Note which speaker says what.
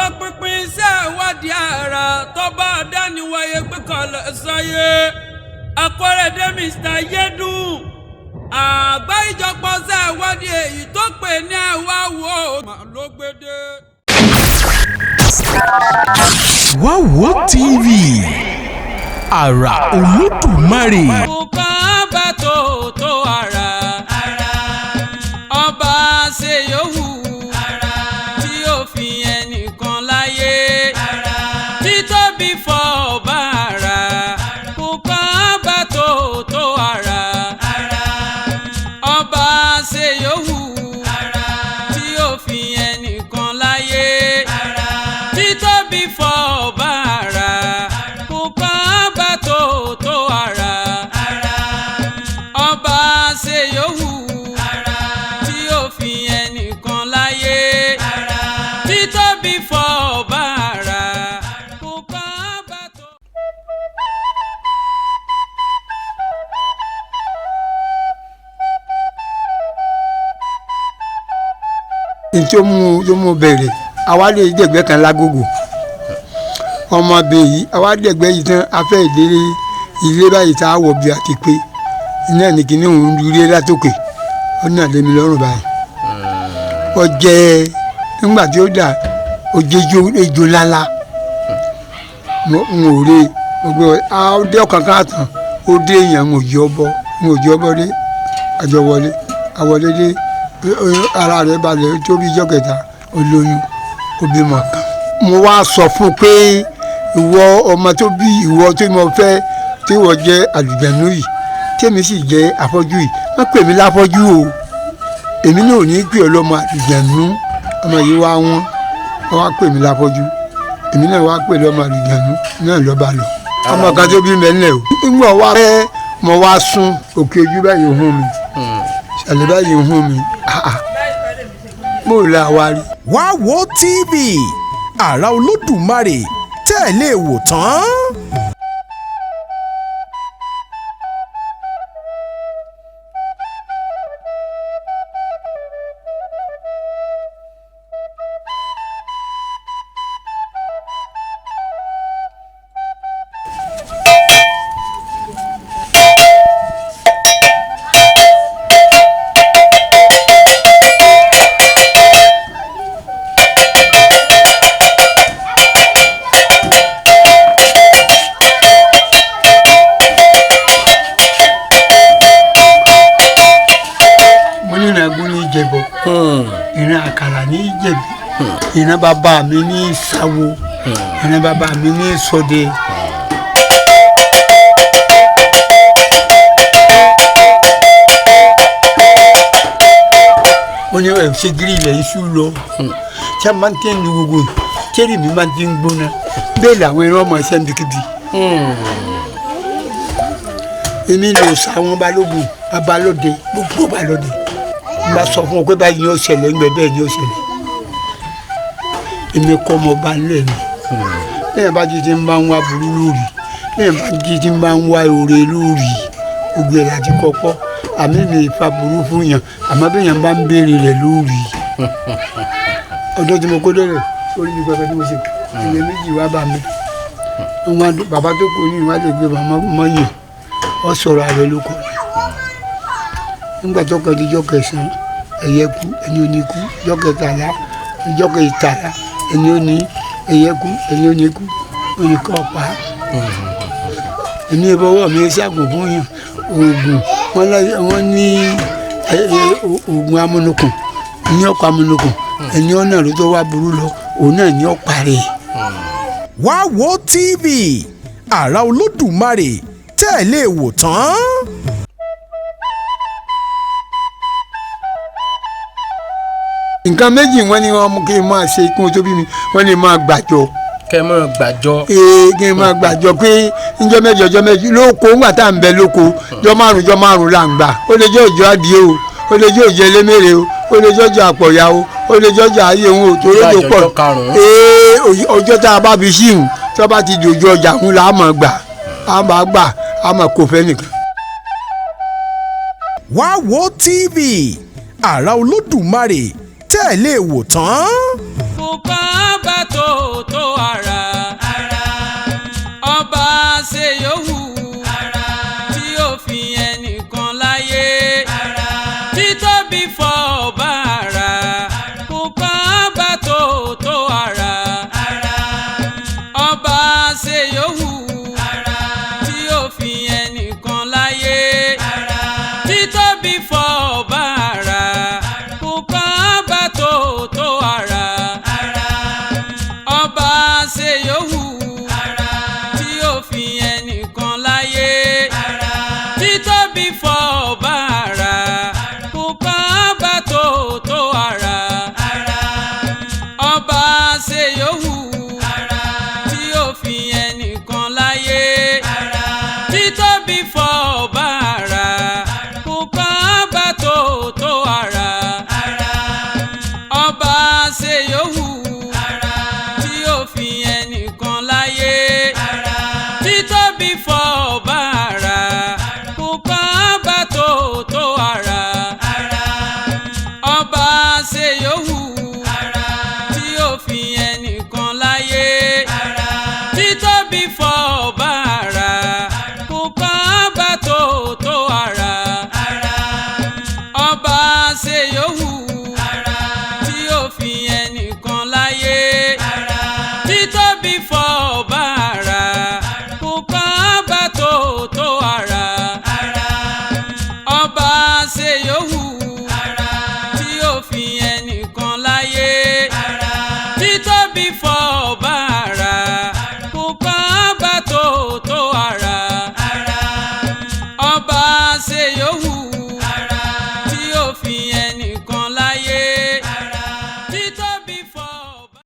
Speaker 1: Olùtọpinpin iṣẹ́ ìwádìí ara tọ́ba àdániwáyé pé kọlẹ̀ sáyé Akọ́rẹ́dé Mr. Yédùn àgbá ìjọpọ̀ ṣe ìwádìí èyí tó pè ní ẹ̀wá wo ló gbédè.
Speaker 2: Wáwo TV, àrà Olódùmarè.
Speaker 1: Nǹkan bá tó tó ara ọba ṣe yòówù tí ó fi ẹnìkan láyé títóbi fọ ọba ara. Nǹkan bá tó tó ara ọba ṣe yòówù tí ó fi ẹnìkan láyé títóbi fọ ọba ara. Nǹkan bá tó tó ara ọba ṣe yòówù tí ó fi ẹnìkan láyé títóbi fọ ọba ara. Nǹkan bá tó.
Speaker 3: Ntí ó mú tó mú bẹ̀rẹ̀, àwa lè dẹ̀gbẹ́ kan lágógó ọmọbìnrin yìí. Àwa dẹ̀gbẹ́ yìí tán, afẹ́ ìdílé ilé báyìí tá a wọ̀ bí àti pé iná ní kíní òun rí látòkè, ó náà lé mi lọ́rùn báyìí. Ó jẹ́ nígbà tí ó dà, ó jẹ́ ejò ńláńlá. N ò rí gbogbo ọdẹ ọ̀kan kan tán, ó dé èèyàn, n ò jẹ́ ọbọ, n ò jẹ́ ọbọ dé. Àjọ wọlé, àwọlé dé, ara rẹ̀ balẹ̀. Ó tó bí ijọ́ kẹta, ó lóyún, ó bímọ kan. Mo wá sọ fún un pé ìwọ ọmọ tó bí ìwọ tí mo fẹ́, tí ìwọ jẹ́ àlùjànnú yìí, tèmi sì jẹ́ afọ́jú yìí, má pè mí láfọ́jú o, èmi náà ò ní pè ọ́ lọ́mọ àlùjànnú. Ọmọ yìí wá wọ́n wá pè mí láfọ́jú, èmi náà wá pè lọ́mọ àlùjànnú náà lọ́ba lọ. Ọmọ kan tó bí mẹ́lẹ̀ o. Ńgbọ̀ wá pẹ́, mo wá sún òkè ojú báyìí hún mi, ṣàlẹ̀ báyìí hún mi, mo là wá rí.
Speaker 2: Wáwo TV, àrà Olódùmarè tẹ́ ẹ lè wò tán.
Speaker 3: Mo ní ìrìn agún ní ìjẹbọ, ìrìn àkàrà ní ìjẹbi, ìrìn bàbá mi ní ìsàwò, ìrìn bàbá mi ní ìsọdẹ. Mo ní ẹ ṣe gírí ilẹ̀ iṣu lọ tí a máa ń tẹ́ ní gbogbo tẹ́rì mi máa ń ti ń gbóná bẹ́ẹ̀ làwọn ẹran ọmọ ẹsẹ̀ ń bikibi. Èmi lò sáwọn balógun abalóde, gbogbo balóde n bá sọ fún ọ pé báyìí ni ó ṣẹlẹ̀ ń gbẹ, bẹ́ẹ̀ ni ó ṣẹlẹ̀. Èmi kọ́ ọmọ ọba ńlẹ̀ mi. Lẹ́yìn bá jí ti ń bá ń wá burú lórí, lẹ́yìn bá jí ti ń bá ń wá oore lórí, gbogbo ẹ̀ láti kọ́kọ́ àmì mi ìfa burú fún yàn, àmọ́ bí yàn bá ń béèrè rẹ̀ lórí. Ọdún tí mo kó dọ́rẹ̀ orí mi pẹpẹ tí mo ṣe ilé méjì wá bá mi. Wọn bàbá tó kù ní ìwádìí gbé màmá mọ́yìn ọ sọ̀rọ̀ ààrẹ ló kọ́. Nígbà tó kọ́ di ijọ́ kẹsàn-án, ẹ̀yẹ kú, ẹni ò ní kú. Ijọ́ kẹtàlá, ijọ́ kẹtàlá, ẹni ò ní ẹ̀yẹ kú, ẹni ò ní kú, ẹni kọ́ pa á. Èmi ìbọwọ́ mi ṣàgùn fún yàn oògùn wọn ní oògùn amúnukùn ní ọkọ̀ amúnukùn, ẹni ọ̀nà ló tó wá burú lọ, òun náà ní ọ̀pá rẹ̀.
Speaker 2: Wáwo TV, àrà Olódùmarè tẹ́ ẹ lè wò tán.
Speaker 3: Nǹkan méjì wọn ni wọn mú kí n máa ṣe kí wọn tó bí mi. Wọn lè máa gbàjọ.
Speaker 4: Kẹ́ mọ́ gbàjọ.
Speaker 3: Ee, kí n máa gbàjọ pé njọ́ mẹ́jọ, ọjọ́ mẹ́jọ lóko, ńgbà tá à ń bẹ lóko, jọ́ márùn, jọ́ márùn là ń gbà. Ó lè jẹ́ òjò adìẹ o, ó lè jẹ́ òjò elémèrè o, ó lè jẹ́ òjò àpọ̀yà o, ó lè jẹ́ òjò ayé òun o, torí òjò pọ̀.
Speaker 4: Ọjọ́ karùn-ún.
Speaker 3: Ee, ọjọ́ tá a bá fi síhùn, tí wọ́n bá ti dòjò ọjà ń la, á máa gbà, á máa gbà, á máa kó fẹ́ nìkan.
Speaker 2: Wáwo TV, àrà Olódùmarè tẹ́ ẹ lè wò tán.
Speaker 1: Nǹkan bá tó tó tó ara. Ọba ṣe yòówù tí ó fi ẹnìkan láyé. Títóbi fọ́ ọba ara. Kò kàn bá tó tó ara. Ọba ṣe yòówù tí ó fi ẹnìkan láyé. Títóbi fọ́ ọba ara. Kò kàn bá tó tó ara. Ọba ṣe yòówù tí ó fi ẹnìkan láyé. Títóbi fọ́ ọba ara. Kò kàn bá tó tó ara. Ọba ṣe yòówù tí ó fi ẹnìkan láyé. Títóbi fọ́ ọba ara. Kò kàn bá tó tó ara. Ọba ṣe yòówù.